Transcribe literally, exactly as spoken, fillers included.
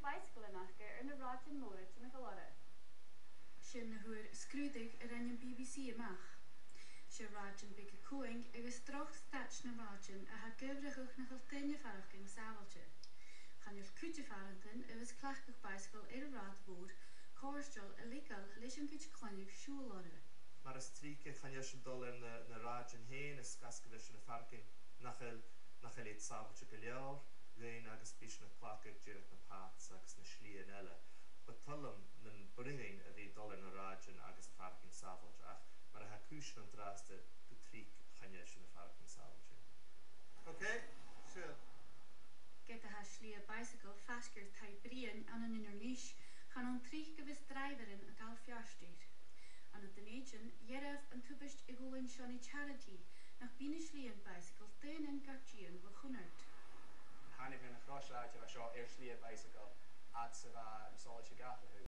baidhsagalairean aca air na rathaidean mòra timcheall orra. Sin a fhuair sgrùdadh a rinn am B B C a-mach. 'S e rathaidean beaga cumhang agus droch staid na rathaidean a tha ag adhbhrachadh nach eil daoine a' faireachdainn sàbhailte. Chan eil cuid de phàrantan a bhios a' cleachdadh baidhsagal air an rathad mhòr cofhurtail a' leigeil leis an cuid cloinne siubhal orra. Mar as trice chan eil sinn a' dol air na, na rathaidean fhèin, is gus am bi sinn a' faireachdainn nach eil, nach eil iad sàbhailte gu leòr dhuinn agus bidh sinn a' cleachdadh dìreach na paths agus na slighean eile. Bu toil leam nam bruidhinn a bhith a' dol air na rathaidean agus a' faireachdainn sàbhailte, ach mar a tha cùisean an-dràsta, gu tric chan eil sinn a' faireachdainn sàbhailte. Ok, siuthad. Ged a tha slighe baidhsagal faisg air Taigh Briain ann an Inbhir Nis, chan ann tric a bhios dràibhearan a' gabhail feart air. Ann an Dùn Èideann, dhearbh an tubaist a dh'fhuiling Seonaidh Charity nach bi na slighean baidhsagal daonnan gar dìon bho chunnart. Thàinig mi na chrois-shràide a bha seo air slighe baidhsagal, fhad 's a bha an t-solas ag atharrachadh.